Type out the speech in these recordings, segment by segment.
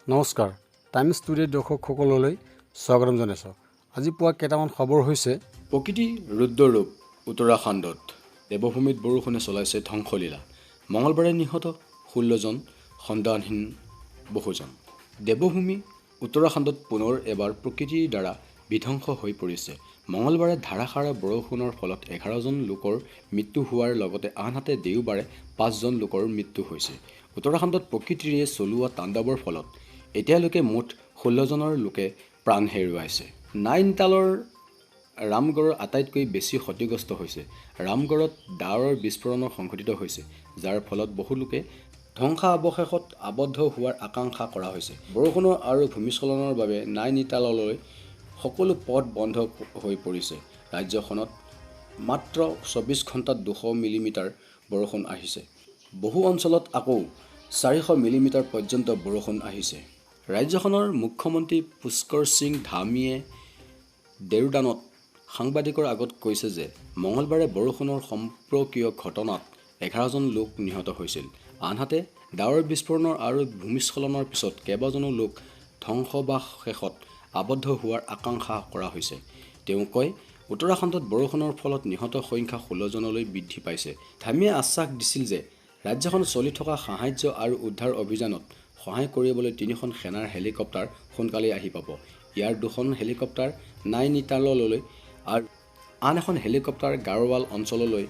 নমস্কাৰ, times today দৰ্শকসকললৈ স্বাগতম জনাইছোঁ। আজি পুৱা কেইটামান খবৰ হৈছে, প্ৰকৃতি ৰুদ্ৰৰূপ উত্তৰাখণ্ডত। দেৱভূমিত বৰষুণে চলাইছে ধ্বংসলীলা। মঙলবাৰে নিহত 16জন, সন্ধানহীন বহুজন। দেৱভূমি উত্তৰাখণ্ডত পুনৰ এবাৰ প্ৰকৃতিৰ দ্বাৰা বিধ্বংস হৈ পৰিছে। মঙলবাৰে ধাৰাসাৰ বৰষুণৰ ফলত 11জন লোকৰ মৃত্যু হোৱাৰ লগতে আনহাতে দেওবাৰে পাঁচজন লোকৰ মৃত্যু হৈছে। উত্তৰাখণ্ডত প্ৰকৃতিৰে চলোৱা তাণ্ডৱৰ ফলত এতিয়ালৈকে মুঠ 16জনৰ লোকে প্ৰাণ হেৰুৱাইছে। নাইনিতালৰ ৰামগড় আটাইতকৈ বেছি ক্ষতিগ্ৰস্ত হৈছে। ৰামগড়ত ডাৱৰৰ বিস্ফোৰণ সংঘটিত হৈছে, যাৰ ফলত বহু লোকে ধ্বংসাৱশেষত আবদ্ধ হোৱাৰ আশংকা কৰা হৈছে। বৰষুণৰ আৰু ভূমিস্খলনৰ বাবে নাইনিতাললৈ সকলো পথ বন্ধ হৈ পৰিছে। ৰাজ্যখনত মাত্ৰ 24 ঘণ্টাত 200 মিলিমিটাৰ বৰষুণ আহিছে। বহু অঞ্চলত আকৌ 400 মিলিমিটাৰ পৰ্যন্ত বৰষুণ আহিছে। ৰাজ্যখনৰ মুখ্যমন্ত্ৰী পুষ্কৰ সিং ধামীয়ে ডেৰাডুনত সাংবাদিকৰ আগত কৈছে যে মঙলবাৰে বৰষুণৰ সম্পৰ্কীয় ঘটনাত 11জন লোক নিহত হৈছিল। আনহাতে ডাৱৰ বিস্ফোৰণৰ আৰু ভূমিস্খলনৰ পিছত কেইবাজনো লোক ধ্বংসাৱশেষত আবদ্ধ হোৱাৰ আশংকা কৰা হৈছে। তেওঁ কয়, উত্তৰাখণ্ডত বৰষুণৰ ফলত নিহতৰ সংখ্যা 16জনলৈ বৃদ্ধি পাইছে। ধামীয়ে আশ্বাস দিছিল যে ৰাজ্যখনত চলি থকা সাহায্য আৰু উদ্ধাৰ অভিযানত সহায় কৰিবলৈ তিনিখন সেনাৰ হেলিকপ্টাৰ সোনকালেই আহি পাব। ইয়াৰ দুখন হেলিকপ্টাৰ নাইনিতাললৈ আৰু আন এখন হেলিকপ্টাৰ গাড়োৱাল অঞ্চললৈ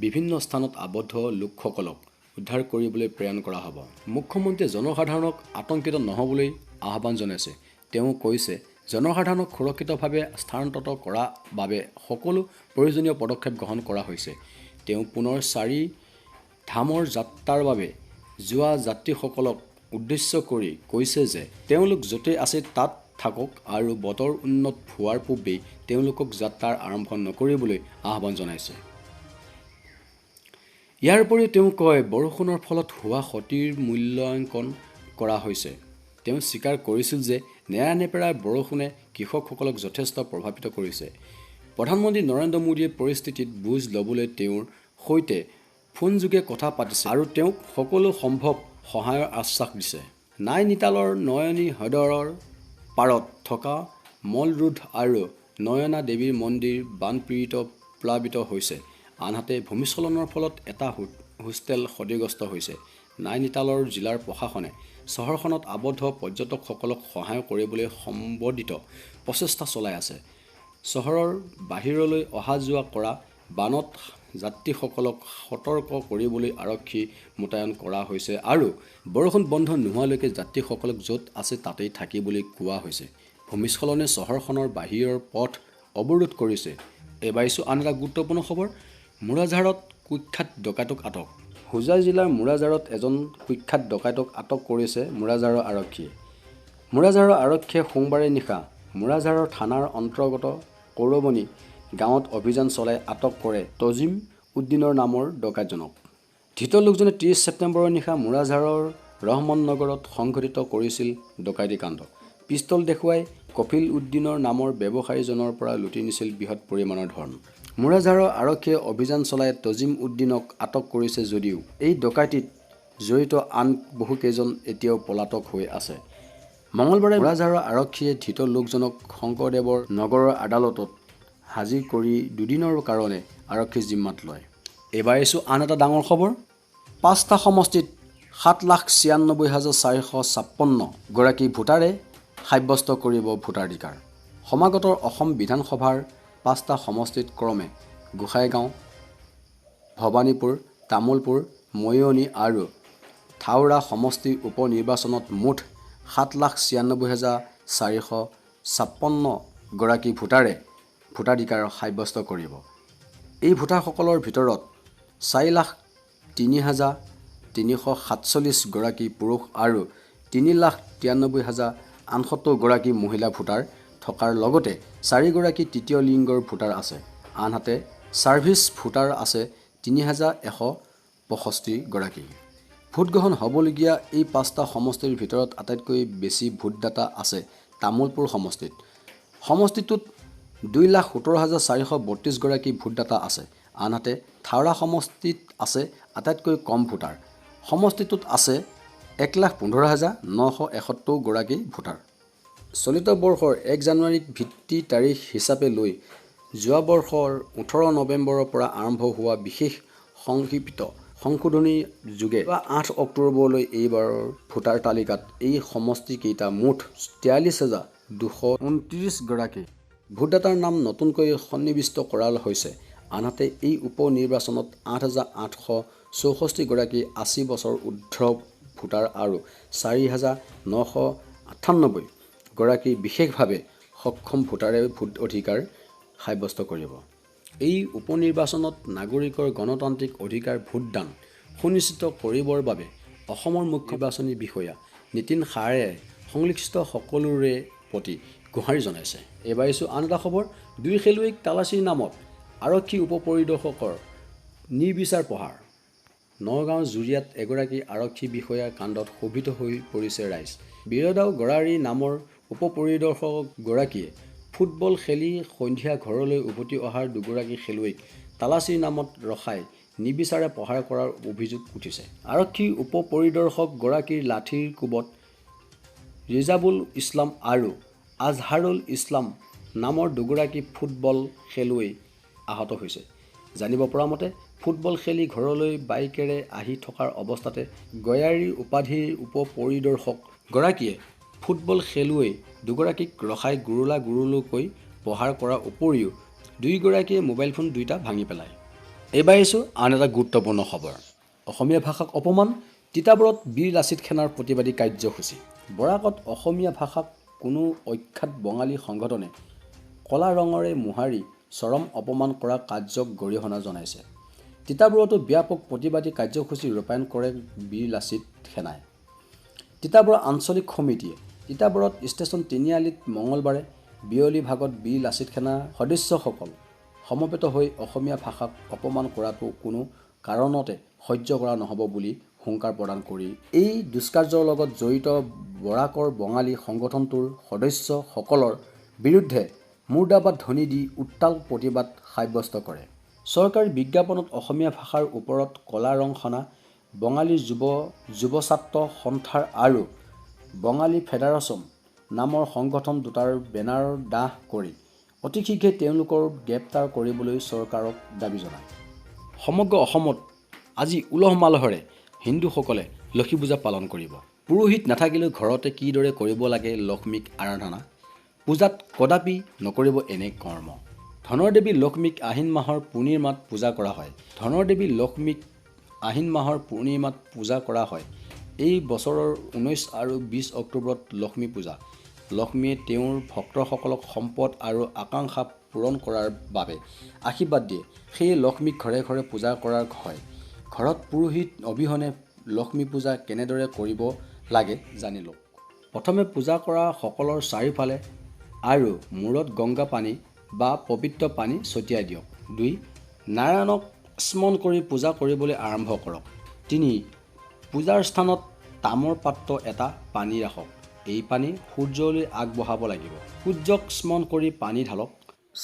বিভিন্ন স্থানত আবদ্ধ লোকসকলক উদ্ধাৰ কৰিবলৈ প্ৰেৰণ কৰা হ'ব। মুখ্যমন্ত্ৰীয়ে জনসাধাৰণক আতংকিত নহ'বলৈ আহ্বান জনাইছে। তেওঁ কৈছে, জনসাধাৰণক সুৰক্ষিতভাৱে স্থানান্তৰ কৰাৰ বাবে সকলো প্ৰয়োজনীয় পদক্ষেপ গ্ৰহণ কৰা হৈছে। তেওঁ পুনৰ চাৰি ধামৰ যাত্ৰাৰ বাবে যোৱা যাত্ৰীসকলক উদ্দেশ্য কৰি কৈছে যে তেওঁলোক য'তেই আছে তাত থাকক আৰু বতৰ উন্নত হোৱাৰ পূৰ্বেই তেওঁলোকক যাত্ৰা আৰম্ভ নকৰিবলৈ আহ্বান জনাইছে। ইয়াৰ উপৰিও তেওঁ কয়, বৰষুণৰ ফলত হোৱা ক্ষতিৰ মূল্যাংকন কৰা হৈছে। তেওঁ স্বীকাৰ কৰিছিল যে নেৰানেপেৰা বৰষুণে কৃষকসকলক যথেষ্ট প্ৰভাৱিত কৰিছে। প্ৰধানমন্ত্ৰী নৰেন্দ্ৰ মোদীয়ে পৰিস্থিতিৰ বুজ ল'বলৈ তেওঁৰ সৈতে ফোনযোগে কথা পাতিছে আৰু তেওঁক সকলো সম্ভৱ সহায়ৰ আশ্বাস দিছে। নাইনিতালৰ নয়নী হ্ৰদৰ পাৰত থকা মল ৰোড আৰু নয়না দেৱীৰ মন্দিৰ বানপীড়িত প্লাবিত হৈছে। আনহাতে ভূমিস্খলনৰ ফলত এটা হোষ্টেল ক্ষতিগ্ৰস্ত হৈছে। নাইনিতালৰ জিলাৰ প্ৰশাসনে চহৰখনত আবদ্ধ পৰ্যটকসকলক সহায় কৰিবলৈ সমন্বিত প্ৰচেষ্টা চলাই আছে। চহৰৰ বাহিৰলৈ অহা-যোৱা কৰা বানত যাত্ৰীসকলক সতৰ্ক কৰিবলৈ আৰক্ষী মোতায়েন কৰা হৈছে আৰু বৰষুণ বন্ধ নোহোৱালৈকে যাত্ৰীসকলক য'ত আছে তাতেই থাকিবলৈ কোৱা হৈছে। ভূমিস্খলনে চহৰখনৰ বাহিৰৰ পথ অৱৰোধ কৰিছে। এইবাৰ আহিছোঁ আন এটা গুৰুত্বপূৰ্ণ খবৰ। মোৰাঝাৰত কুখ্যাত ডকাইতক আটক। হোজাই জিলাৰ মোৰাঝাৰত এজন কুখ্যাত ডকাইতক আটক কৰিছে মোৰাঝাৰৰ আৰক্ষীয়ে। মোৰাঝাৰৰ আৰক্ষীয়ে সোমবাৰে নিশা মোৰাঝাৰৰ থানাৰ অন্তৰ্গত কৌৰবনী গাঁৱত অভিযান চলাই আটক কৰে তজিম উদ্দিনৰ নামৰ ডকাইতজনক। ধৃত লোকজনে 30 ছেপ্টেম্বৰৰ নিশা মোৰাঝাৰৰ ৰহমান নগৰত সংঘটিত কৰিছিল ডকাইতি কাণ্ড। পিষ্টল দেখুৱাই কফিল উদ্দিনৰ নামৰ ব্যৱসায়ীজনৰ পৰা লুটি নিছিল বৃহৎ পৰিমাণৰ ধন। মোৰাঝাৰৰ আৰক্ষীয়ে অভিযান চলাই তজিম উদ্দিনক আটক কৰিছে যদিও এই ডকাইতিত জড়িত আন বহুকেইজন এতিয়াও পলাতক হৈ আছে। মঙলবাৰে মোৰাঝাৰৰ আৰক্ষীয়ে ধৃত লোকজনক শংকৰদেৱৰ নগৰৰ আদালতত হাজিৰ কৰি দুদিনৰ কাৰণে আৰক্ষীৰ জিম্মাত লয়। এইবাৰ আহিছোঁ আন এটা ডাঙৰ খবৰ। পাঁচটা সমষ্টিত 7,96,456 গৰাকী ভোটাৰে সাব্যস্ত কৰিব ভোটাধিকাৰ। সমাগত অসম বিধানসভাৰ পাঁচটা সমষ্টিত ক্ৰমে গোসাইগাঁও, ভৱানীপুৰ, তামুলপুৰ, মৰিয়নি আৰু থাওৰা সমষ্টিৰ উপ নিৰ্বাচনত মুঠ 7,96,456 গৰাকী ভোটাৰে ভোটাধিকাৰ সাব্যস্ত কৰিব। এই ভোটাৰসকলৰ ভিতৰত 4,03,347 গৰাকী পুৰুষ আৰু 3,93,068 গৰাকী মহিলা ভোটাৰ থকাৰ লগতে চাৰিগৰাকী তৃতীয় লিংগৰ ভোটাৰ আছে। আনহাতে ছাৰ্ভিচ ভোটাৰ আছে 3,165 গৰাকী। ভোটগ্ৰহণ হ'বলগীয়া এই পাঁচটা সমষ্টিৰ ভিতৰত আটাইতকৈ বেছি ভোটদাতা আছে তামুলপুৰ সমষ্টিত। সমষ্টিটোত 2,17,432 গৰাকী ভোটদাতা আছে। আনহাতে থাওৰা সমষ্টিত আছে আটাইতকৈ কম ভোটাৰ। সমষ্টিটোত আছে 1,15,971 গৰাকী ভোটাৰ। চলিত বৰ্ষৰ 1 জানুৱাৰীক ভিত্তি তাৰিখ হিচাপে লৈ যোৱা বৰ্ষৰ 18 নৱেম্বৰৰ পৰা আৰম্ভ হোৱা বিশেষ সংক্ষিপ্ত সংশোধনীৰ যোগে 8 অক্টোবৰলৈ এইবাৰৰ ভোটাৰ তালিকাত এই সমষ্টিকেইটা মুঠ 43,229 গৰাকী ভোটদাতাৰ নাম নতুনকৈ সন্নিৱিষ্ট কৰা হৈছে। আনহাতে এই উপ নিৰ্বাচনত 8,864 গৰাকী 80 বছৰ ঊৰ্ধ্ব ভোটাৰ আৰু 4,998 গৰাকী বিশেষভাৱে সক্ষম ভোটাৰে ভোট অধিকাৰ সাব্যস্ত কৰিব। এই উপ নিৰ্বাচনত নাগৰিকৰ গণতান্ত্ৰিক অধিকাৰ ভোটদান সুনিশ্চিত কৰিবৰ বাবে অসমৰ মুখ্য নিৰ্বাচনী বিষয়া নীতিন খাড়ে সংশ্লিষ্ট সকলোৰে প্ৰতি গোহাৰি জনাইছে। এইবাৰ আহিছোঁ আন এটা খবৰ। দুই খেলুৱৈক তালাচীৰ নামত আৰক্ষী উপ পৰিদৰ্শকৰ নিৰ্বিচাৰ প্ৰহাৰ। নগাঁও জুৰীয়াত এগৰাকী আৰক্ষী বিষয়াৰ কাণ্ডত ক্ষোভিত হৈ পৰিছে ৰাইজ। বিৰদাও গৰাৰী নামৰ উপ পৰিদৰ্শকগৰাকীয়ে ফুটবল খেলি সন্ধিয়া ঘৰলৈ উভতি অহাৰ দুগৰাকী খেলুৱৈক তালাচীৰ নামত ৰখাই নিৰ্বিচাৰে প্ৰহাৰ কৰাৰ অভিযোগ উঠিছে। আৰক্ষী উপ পৰিদৰ্শকগৰাকীৰ লাঠিৰ কোবত ৰিজাবুল ইছলাম আৰু আজহাৰুল ইছলাম নামৰ দুগৰাকী ফুটবল খেলুৱৈ আহত হৈছে। জানিব পৰা মতে ফুটবল খেলি ঘৰলৈ বাইকেৰে আহি থকাৰ অৱস্থাতে গয়াৰীৰ উপাধিৰ উপ পৰিদৰ্শক গৰাকীয়ে ফুটবল খেলুৱৈ দুগৰাকীক ৰখাই গুৰুলা গুৰুলকৈ প্ৰহাৰ কৰাৰ উপৰিও দুয়োগৰাকীয়ে মোবাইল ফোন দুয়োটা ভাঙি পেলায়। এইবাৰ আহিছোঁ আন এটা গুৰুত্বপূৰ্ণ খবৰ। অসমীয়া ভাষাক অপমান, তিতাবৰত বীৰ লাচিত সেনাৰ প্ৰতিবাদী কাৰ্যসূচী। বৰাকত অসমীয়া ভাষাক কোনো অখ্যাত বঙালী সংগঠনে কলা ৰঙৰে মোহাৰি চৰম অপমান কৰা কাৰ্যক গৰিহণা জনাইছে। তিতাবৰতো ব্যাপক প্ৰতিবাদী কাৰ্যসূচী ৰূপায়ণ কৰে বীৰ লাচিত সেনাই। তিতাবৰ আঞ্চলিক সমিতিয়ে তিতাবৰত ষ্টেচন তিনিআলিত মঙলবাৰে বিয়লি ভাগত বীৰ লাচিত সেনাৰ সদস্যসকল সমবেত হৈ অসমীয়া ভাষাক অপমান কৰাটো কোনো কাৰণতে সহ্য কৰা নহ'ব বুলি হুংকাৰ প্ৰদান কৰি এই দুষ্কাৰ্যৰ লগত জড়িত বৰাকৰ বঙালী সংগঠনটোৰ সদস্যসকলৰ বিৰুদ্ধে মুৰ্দাবাদ ধ্বনি দি উত্তাল প্ৰতিবাদ সাব্যস্ত কৰে। চৰকাৰী বিজ্ঞাপনত অসমীয়া ভাষাৰ ওপৰত কলা ৰং সনা বঙালী যুৱ ছাত্ৰ সন্থাৰ আৰু বঙালী ফেডাৰেশ্যন নামৰ সংগঠন দুটাৰ বেনাৰ দাহ কৰি অতি শীঘ্ৰে তেওঁলোকৰ গ্ৰেপ্তাৰ কৰিবলৈ চৰকাৰক দাবী জনায়। সমগ্ৰ অসমত আজি উলহ মালহেৰে হিন্দুসকলে লক্ষী পূজা পালন কৰিব। পুৰোহিত নাথাকিলেও ঘৰতে কিদৰে কৰিব লাগে লক্ষ্মীক আৰাধনা, পূজাত কদাপি নকৰিব এনে কৰ্ম। ধনৰ দেৱী লক্ষ্মীক আহিন মাহৰ পূৰ্ণিমাত পূজা কৰা হয়। ধনৰ দেৱী লক্ষ্মীক আহিন মাহৰ পূৰ্ণিমাত পূজা কৰা হয়। এই বছৰৰ 19 আৰু 20 অক্টোবৰত লক্ষ্মী পূজা। লক্ষ্মীয়ে তেওঁৰ ভক্তসকলক সম্পদ আৰু আকাংক্ষা পূৰণ কৰাৰ বাবে আশীৰ্বাদ দিয়ে। সেয়ে লক্ষ্মীক ঘৰে ঘৰে পূজা কৰা হয়। ঘৰত পুৰোহিত অবিহনে লক্ষ্মী পূজা কেনেদৰে কৰিব লাগে জানি লওক। প্ৰথমে পূজা কৰা সকলৰ চাৰিওফালে আৰু মূৰত গংগা পানী বা পবিত্ৰ পানী ছটিয়াই দিয়ক। 2, নাৰায়ণক স্মৰণ কৰি পূজা কৰিবলৈ আৰম্ভ কৰক। 3, পূজাৰ স্থানত তামৰ পাত্ৰ এটা পানী ৰাখক। এই পানী সূৰ্যলৈ আগবঢ়াব লাগিব। সূৰ্যক স্মৰণ কৰি পানী ঢালক।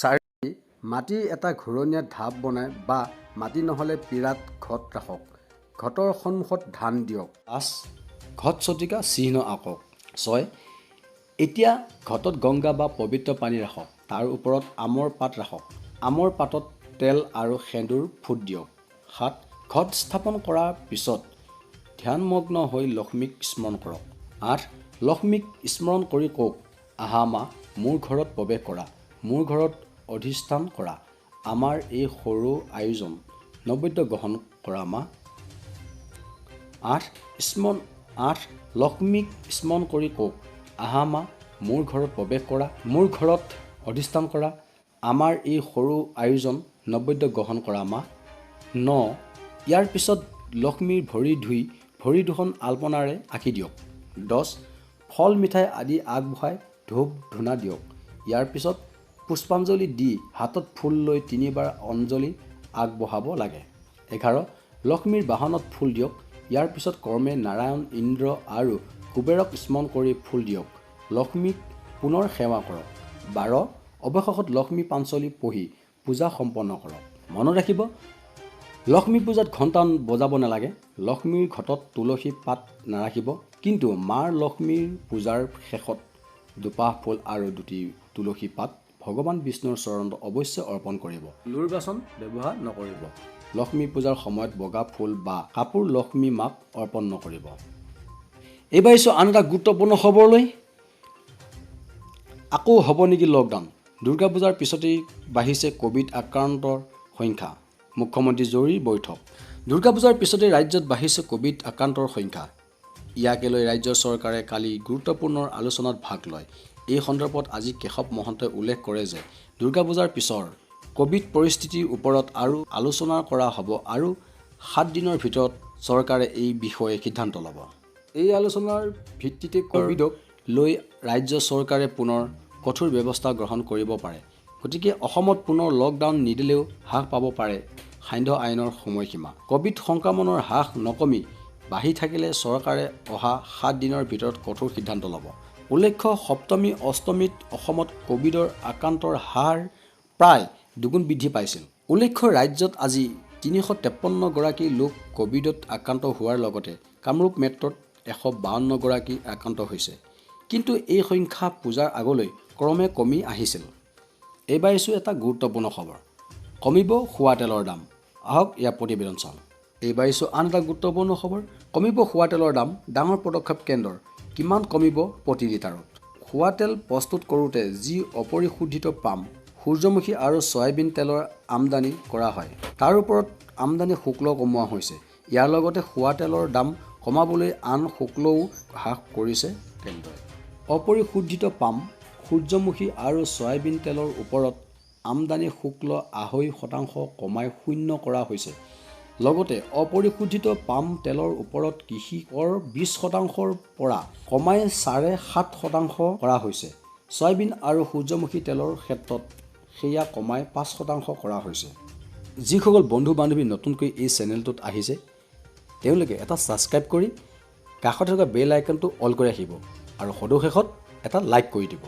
4, মাটিৰ এটা ঘূৰণীয়া ঢাপ বনাই বা মাটি নহ'লে পীৰাত ঘট ৰাখক। ঘটৰ সন্মুখত ধান দিয়ক। 5, ঘট ছটিকা চিহ্ন আঁকক। 6, এতিয়া ঘটত গংগা বা পবিত্ৰ পানী ৰাখক। তাৰ ওপৰত আমৰ পাত ৰাখক। আমৰ পাতত তেল আৰু সেন্দুৰ ফুট দিয়ক। 7, ঘট স্থাপন কৰাৰ পিছত ধ্যানমগ্ন হৈ লক্ষ্মীক স্মৰণ কৰক। 8, লক্ষ্মীক স্মৰণ কৰি কওক, আহা মা, মোৰ ঘৰত প্ৰৱেশ কৰা, মোৰ ঘৰত অধিষ্ঠান কৰা, আমাৰ এই সৰু আয়োজন নৈবেদ্য গ্ৰহণ কৰা মা। 8, লক্ষ্মীক স্মৰণ কৰি কওক, আহা মা, মোৰ ঘৰত প্ৰৱেশ কৰা, মোৰ ঘৰত অধিষ্ঠান কৰা, আমাৰ এই সৰু আয়োজন নৈবেদ্য গ্ৰহণ কৰা মা। 9, ইয়াৰ পিছত লক্ষ্মীৰ ভৰি ধুই ভৰি দুখন আলপনাৰে আঁকি দিয়ক। 10, ফল মিঠাই আদি আগবঢ়াই ধূপ ধূনা দিয়ক। ইয়াৰ পিছত পুষ্পাঞ্জলি দি হাতত ফুল লৈ 3বাৰ অঞ্জলি আগবঢ়াব লাগে। 11, লক্ষ্মীৰ বাহনত ফুল দিয়ক। ইয়াৰ পিছত কৰ্মে নাৰায়ণ, ইন্দ্ৰ আৰু কুবেৰক স্মৰণ কৰি ফুল দিয়ক। লক্ষ্মীক পুনৰ সেৱা কৰক। 12, অৱশেষত লক্ষ্মী পাঞ্চলি পঢ়ি পূজা সম্পন্ন কৰক। মনত ৰাখিব, লক্ষ্মী পূজাত ঘণ্টা বজাব নালাগে। লক্ষ্মীৰ ঘটত তুলসী পাত নাৰাখিব, কিন্তু মাৰ লক্ষ্মীৰ পূজাৰ শেষত দুপাহ ফুল আৰু দুটি তুলসী পাত ভগৱান বিষ্ণুৰ চৰণত অৱশ্যে অৰ্পণ কৰিব। লোৰ বাচন ব্যৱহাৰ নকৰিব। লক্ষ্মী পূজাৰ সময়ত বগা ফুল বা কাপোৰ লক্ষ্মী মাক অৰ্পণ নকৰিব। এইবাৰ আহিছোঁ আন এটা গুৰুত্বপূৰ্ণ খবৰলৈ। আকৌ হ'ব নেকি লকডাউন? দুৰ্গা পূজাৰ পিছতেই বাঢ়িছে ক'ভিড আক্ৰান্তৰ সংখ্যা। মুখ্যমন্ত্ৰী জৰুৰী বৈঠক। দুৰ্গা পূজাৰ পিছতেই ৰাজ্যত বাঢ়িছে ক'ভিড আক্ৰান্তৰ সংখ্যা। ইয়াকে লৈ ৰাজ্য চৰকাৰে কালি গুৰুত্বপূৰ্ণ আলোচনাত ভাগ লয়। এই সন্দৰ্ভত আজি কেশৱ মহন্তই উল্লেখ কৰে যে দুৰ্গা পূজাৰ পিছৰ ক'ভিড পৰিস্থিতিৰ ওপৰত আৰু আলোচনা কৰা হ'ব আৰু 7 দিনৰ ভিতৰত চৰকাৰে এই বিষয়ে সিদ্ধান্ত ল'ব। এই আলোচনাৰ ভিত্তিতে ক'ভিডক লৈ ৰাজ্য চৰকাৰে পুনৰ কঠোৰ ব্যৱস্থা গ্ৰহণ কৰিব পাৰে। গতিকে অসমত পুনৰ লকডাউন নিদিলেও হ্ৰাস পাব পাৰে সান্ধ্য আইনৰ সময়সীমা। ক'ভিড সংক্ৰমণৰ হ্ৰাস নকমি বাঢ়ি থাকিলে চৰকাৰে অহা 7 দিনৰ ভিতৰত কঠোৰ সিদ্ধান্ত ল'ব। উল্লেখ্য, সপ্তমী অষ্টমীত অসমত ক'ভিডৰ আক্ৰান্তৰ হাৰ প্ৰায় দুগুণ বৃদ্ধি পাইছিল। উল্লেখ্য, ৰাজ্যত আজি 353 গৰাকী লোক ক'ভিডত আক্ৰান্ত হোৱাৰ লগতে কামৰূপ মেট্ৰ'ত 152 গৰাকী আক্ৰান্ত হৈছে। কিন্তু এই সংখ্যা পূজাৰ আগলৈ ক্ৰমে কমি আহিছিল। এইবাৰ আহিছোঁ এটা গুৰুত্বপূৰ্ণ খবৰ। কমিব খোৱা তেলৰ দাম। আহক ইয়াৰ প্ৰতিবেদন চাওঁ। এইবাৰ আহিছোঁ আন এটা গুৰুত্বপূৰ্ণ খবৰ। কমিব খোৱা তেলৰ দাম, ডাঙৰ পদক্ষেপ কেন্দ্ৰৰ। কিমান কমিব প্ৰতি লিটাৰত? খোৱা তেল প্ৰস্তুত কৰোঁতে যি অপৰিশোধিত পাম, সূৰ্যমুখী আৰু চয়াবিন তেলৰ আমদানি কৰা হয়, তাৰ ওপৰত আমদানি শুল্ক কমোৱা হৈছে। ইয়াৰ লগতে খোৱা তেলৰ দাম কমাবলৈ আন শুল্কও হ্ৰাস কৰিছে কেন্দ্ৰই। অপৰিশোধিত পাম, সূৰ্যমুখী আৰু চয়াবিন তেলৰ ওপৰত আমদানি শুল্ক 2.5% কমাই শূন্য কৰা হৈছে। লগতে অপৰিশোধিত পাম তেলৰ ওপৰত কৃষি কৰ 20%ৰ পৰা কমাই 7.5% কৰা হৈছে। চয়াবিন আৰু সূৰ্যমুখী তেলৰ ক্ষেত্ৰত সেয়া কমাই 5% কৰা হৈছে। যিসকল বন্ধু বান্ধৱী নতুনকৈ এই চেনেলটোত আহিছে, তেওঁলোকে এটা ছাবস্ক্ৰাইব কৰি কাষত থকা বেল আইকনটো অল কৰি ৰাখিব আৰু সদৌ শেষত এটা লাইক কৰি দিব।